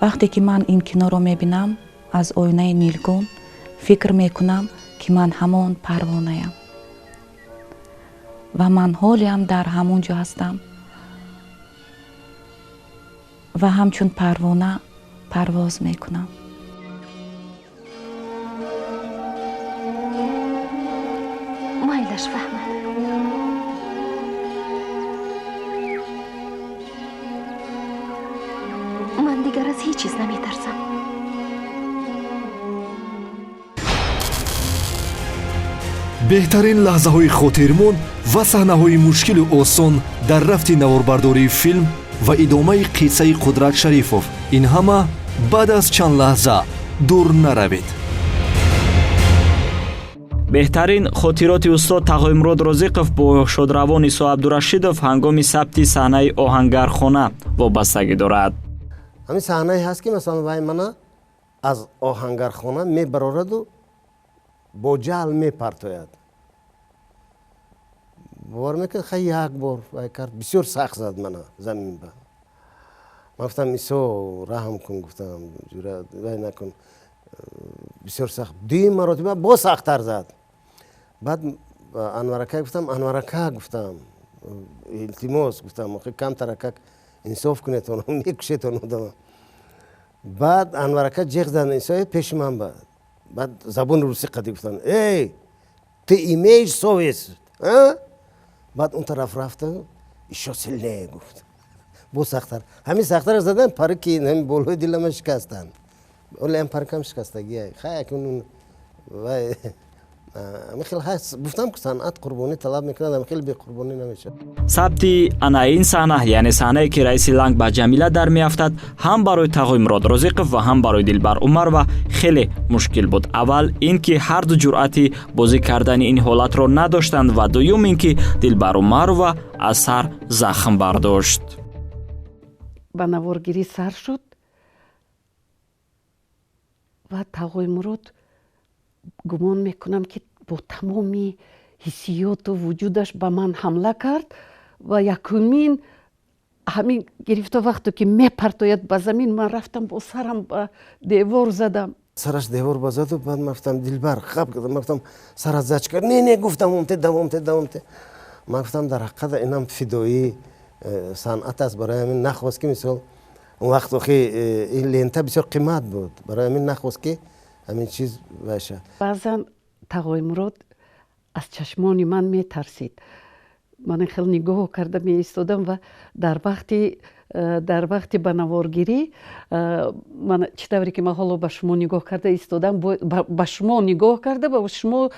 Вақте ки ман ин киноро мебинам аз оинаи нилгун, фикр мекунам, ки ман ҳамон парвонаям ва ман ҳолиам дар ҳамон ҷо ҳастам ва ҳамчун парвона парвоз мекунам. Майлаш, фаҳмад. Ман дигар аз ҳеҷ чиз наметарсам. Беҳтарин лаҳзаҳои хотирмон ва саҳнаҳои мушкилу осон дар рафти наворбардории филм ва идомаи қиссаи Қудрат Шарифов, ин ҳама баъд аз чанд лаҳза. Дур наравед. Беҳтарин хотироти устод Тағоимурод Розиқов бо шодравон Исо Абдурашидов ҳангоми сабти саҳнаи оҳангархона вобастагӣ дорад. Ҳамин саҳнае ҳаст, ки масалан вай мана аз оҳангархона мебарораду бо ҷаҳл мепартояд. Бовар мекунед, хай, як бор вай кард, бисёр сахт зад мана замин ба. Ман гуфтам: «Исо, раҳм кун», гуфтам, «вай накун, бисёр сахт». Дуюм маротиба боз сахттар зад. Баъд Анварака гуфтам: «Анварака», гуфтам, «илтимос», гуфтам, «охи камтаракак инсоф кунед, мекушед одама». Баъд Анварака ҷеғ зад: «Исо, пеши ман ба». Баъд забони русӣ қади гуфтан: «Эй, ты имеешь совесть?» Баъд он тараф рафта, «Ещё сильнее», гуфт, боз сахттар. Ҳамин сахттар задан, парики ҳамин болои дилама шикастанд. Оле ам парикам шикастагия. Хай, акун вай ҳамин хел ҳаст. Гуфтам, ки санъат қурбонӣ талаб мекунад, ҳамин хел беқурбонӣ намешавад. Сабти ана ин саҳна, яъне саҳнае, ки раиси Ланг ба Ҷамила дар меафтад, ҳам барои Тағоимурод Розиқов ва ҳам барои Дилбар Умарова хеле мушкил буд. Аввал ин ки ҳарду ҷуръати бозӣ кардани ин ҳолатро надоштанд ва дуюм ин ки Дилбар Умарова аз сар захм бардошт. Ба наворгирӣ сар шуд ва Тағоимурод, гумон мекунам, ки бо тамоми ҳиссиёту вуҷудаш ба ман ҳамла кард ва якумин ҳамин гирифта, вақте ки мепартояд ба замин, ман рафтам, бо сарам ба девор задам. Сараш девор ба заду. Баъд ман гуфтам: «Дилбар», хаб кардам, ман гуфтам: «Сарат зач кард?» «Не, не», гуфтам, «давом те, давом те, давом те». Ман гуфтам, дар ҳақиқат инам фидоии санъат аст. Барои ҳамин нахост, ки мисол он вақт охи ин лента бисёр қимат буд, барои ҳамин нахост, ки ҳамин чиз баша. Баъзан Тағоимурод аз чашмони ман метарсид. Ман хел нигоҳ карда меистодам ва дар вақти ба наворгирӣ ман чӣ тавре ки ман ҳоло ба шумо нигоҳ карда истодам, ба шумо нигоҳ карда, ба шумо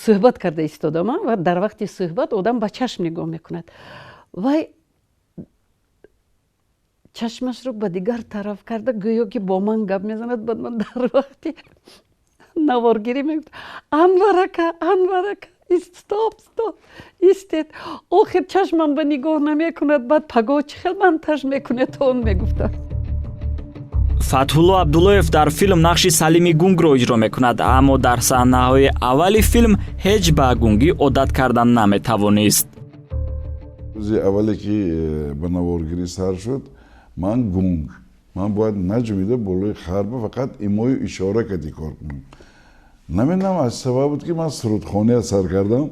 суҳбат карда истодам, ва дар вақти суҳбат одам ба чашм нигоҳ мекунад. Вай чашмашро ба дигар тараф карда, гӯё ки бо ман гап мезанад. Баъд ман дар вақти наворгирӣ мегуфтам: «Анварака, Анварака, стоп, стоп, истед, охир чашмам ба нигоҳ намекунад, баъд пагоҳ чӣ хел монтаж мекунед?» Он мегуфтам. Фатҳулло Абдуллоев дар филм нақши Салими Гунгро иҷро мекунад, аммо дар саҳнаҳои аввали филм ҳеҷ ба гунгӣ одат кардан наметавонист. Рӯзи аввале ки ба наворгирӣ сар шуд, ман гунг, ман бояд наҷумида болои харба фақат имою ишора кади кор кунам. Намедонам, аз сабаб буд, ки ман сурудхония сар кардам.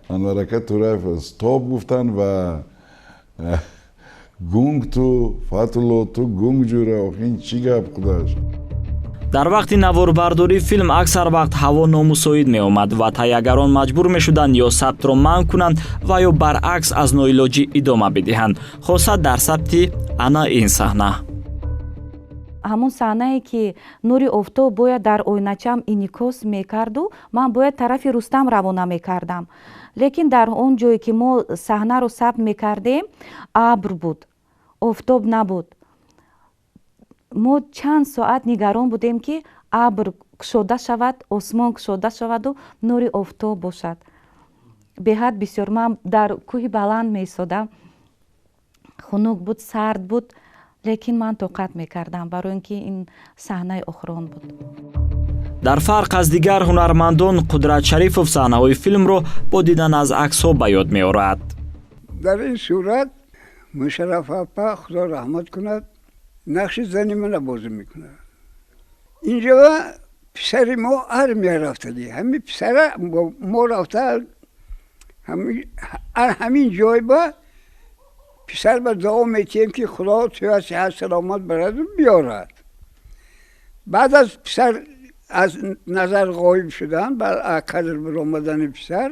Анварака Тураев «стоп» гуфтанд ва «гунг ту, Фатулло, ту гунг ҷура, охин чӣ гап худаш?» Дар вақти наворбардории филм аксар вақт ҳаво номусоид меомад ва таҳиягарон маҷбур мешуданд ё сабтро манъ кунанд ва ё баръакс аз ноилоҷӣ идома бидиҳанд, хоса дар сабти ана ин саҳна. Ҳамон саҳнае, ки нури офтоб бояд дар оиначам инъикос мекарду ман бояд тарафи Рустам равона мекардам, лекин дар он ҷое, ки мо саҳнаро сабт мекардем, абр буд, офтоб набуд. Мо чанд соат нигарон будем, ки абр кушода шавад, осмон кушода шаваду нури офтоб бошад. Беҳад бисёр ман дар кӯҳи баланд меистодам, хунук буд, сард буд, лекин ман тоқат мекардам, барои ин ки ин саҳнаи охирон буд. Дар фарқ аз дигар ҳунармандон, Қудрат Шарифов саҳнаҳои филмро бо дидан аз аксҳо ба ёд меорад. Дар ин сурат Мушарраф апа, Худо раҳмат кунад. Нақши зани мана бозӣ мекунад. Инҷо писари мо армия рафтагӣ. Ҳамин писара мо рафта ҳамин ҷой ба писар ба дуо метиҳем, ки Худо туя сиҳат саломат бараду биёрад. Баъд аз писар аз назар ғоиб шудан, кадр баромадани писар,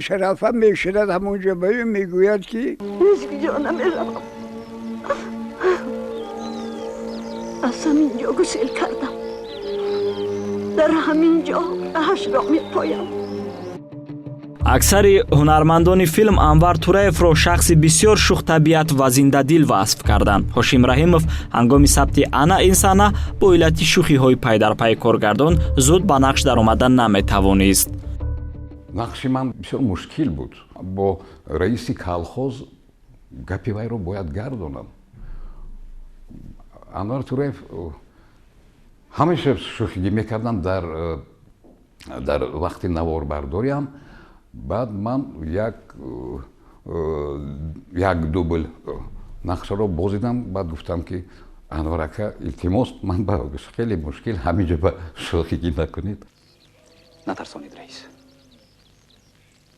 Шарафа мешинад ҳамонҷо ба ӯ мегӯяд, ки ҳеҷ ҷо намеравам. Аз ҳамин ҷо гусел кардам, дар ҳамин ҷо раҳашро мепоям. Аксари ҳунармандони филм Анвар Тураевро шахси бисёр шӯхтабиат ва зиндадил васф карданд. Ҳошим Раҳимов ҳангоми сабти ана ин саҳна бо иллати шӯхиҳои пайдарпайи коргардон зуд ба нақш даромада наметавонист. Нақши ман бисёр мушкил буд. Бо раиси колхоз гапи вайро бояд гардонам. Анвар Тураев ҳамеша шӯхигӣ мекардам дар вақти наворбардориам. Баъд ман як дубл нақшаро бозидам. Баъд гуфтам, ки Анвар ака, илтимос, ман ба хеле мушкил, ҳаминҷо ба шӯхигӣ накунед. Натарсонед, раис,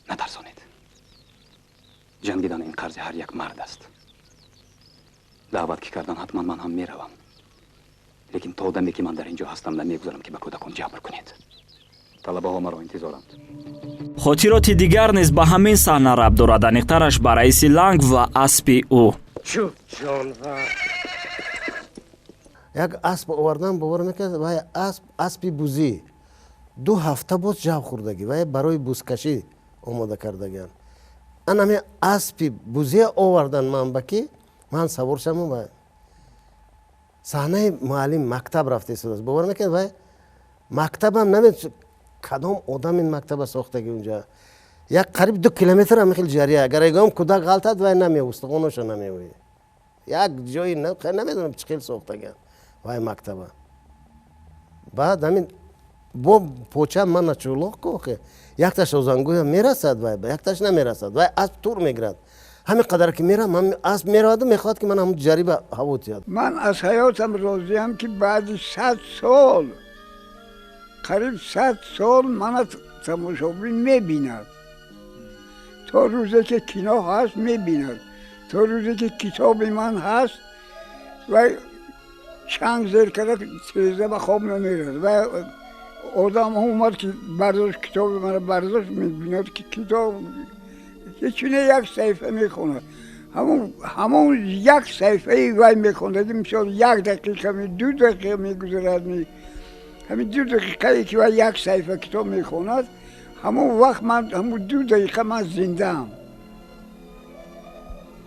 натарсонед. Ҷангидан ин қарзи ҳар як мард аст. Даъват ки кардан, ҳатман ман ҳам меравам, лекин то даме ки ман дар ин ҷо ҳастам, намегузорам, ки ба кӯдакон ҷабр кунед. Талабаҳо маро интизоранд. Хотироти дигар низ ба ҳамин саҳна рабт дорад, аниқтараш ба раиси Ланг ва аспи ӯ. Ҷонвар, як асп овардан, бовар мекард, вай асп, аспи бузӣ, 2 ҳафта боз ҷав хӯрдагӣ, вай барои бузкашӣ омода кардагиан. Анами аспи бузия овардан ман ба ки ман савор шавам. Вай саҳнаи муаллим мактаб рафта истодааст. Бовар мекард, вай мактабам намед, кадом одам ин мактаба сохтаги. Унҷа як қариб 2 километр ҳами хел ҷария, агар ягон кӯдак ғалтад, вай намеояд, устухоноша намеояд. Як ҷои намедонам чӣ хел сохтагиан вай мактаба. Баъд ҳамин бо поча мана чулоқ кохе, якташ озангӯя мерасад, вай якташ намерасад. Вай асп тур мегирад, ҳамин қадар ки мерам, асп мераваду мехоҳад, ки ман ҳамун ҷариба ҳаво тиёд. Ман аз ҳаётам розиям, ки баъди 100 сол, қариб 100 сол мана тамошобин мебинад. То рӯзе ки кино ҳаст, мебинад, то рӯзе ки китоби ман ҳаст. Вай чанг зер карда тиреза ба хоб намерад. Вай одам омад, ки бардошт, китоби мана бардошт, мебинад, ки китоб ҳечине, як саҳифа мехонад. Ҳамон як саҳифаи вай мехондаги, мисол, як дақиқа ми, 2 дақиқа мегузарад ми, ҳамин 2 дақиқае ки вай як саҳифа китоб мехонад, ҳамон вақт ман, ҳамон 2 дақиқа ман зиндаам,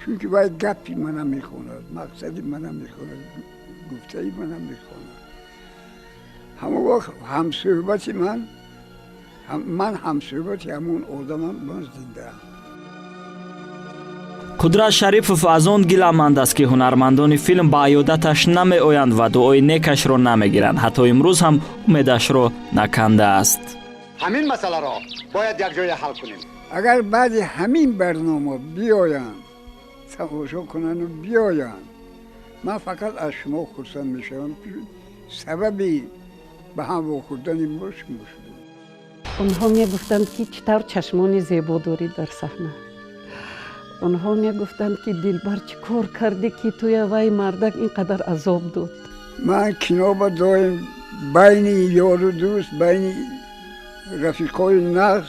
чунки вай гапи мана мехонад, мақсади мана мехонад, гуфтаи мана мехонад. Ҳамон вақт ҳамсӯҳбати ман, ман ҳамсӯҳбати ҳамон одамам, ман зиндаам. Қудрат Шарипов аз он гиламанд аст, ки ҳунармандони филм ба аёдаташ намеоянд ва дуои некашро намегиранд. Ҳатто имрӯз ҳам умедашро накандааст. Ҳамин масъаларо бояд якҷоя ҳал кунем. Агар баъди ҳамин барнома биёянд, тамошо кунанду биёянд, ман фақат аз шумо хурсанд мешавам, ки сабаби ба ҳам вохӯрдани мо шумо шудед. Онҳо мегуфтанд, ки чӣ тавр чашмони зебо дорӣ дар саҳна. Онҳо мегуфтанд, ки Дилбар, чӣ кор кардӣ, ки туя вай мардак ин қадар азоб дод? Ман кино ба доим байни ёру дӯст, байни рафиқҳои нағз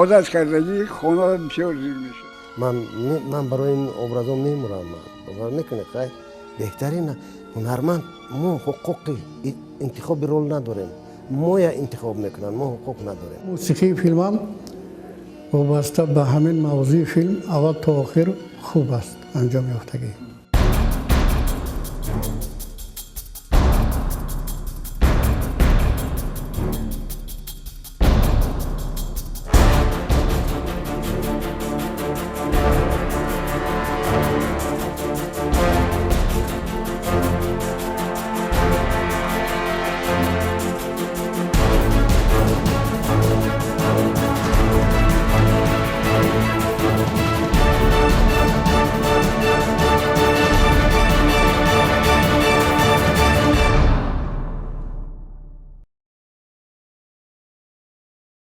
одат кардагӣ, хона бисёр зир мешавад. Ман барои ин образо мемурам. Ман бовар мекунед, хай, беҳтарин ҳунарманд. Мо ҳуқуқи интихоби рол надорем, моя интихоб мекунанд, мо ҳуқуқ надорем. Мусиқии филмам вобаста ба ҳамин мавзӯи филм аввал то охир хуб аст анҷом ёфтагӣ.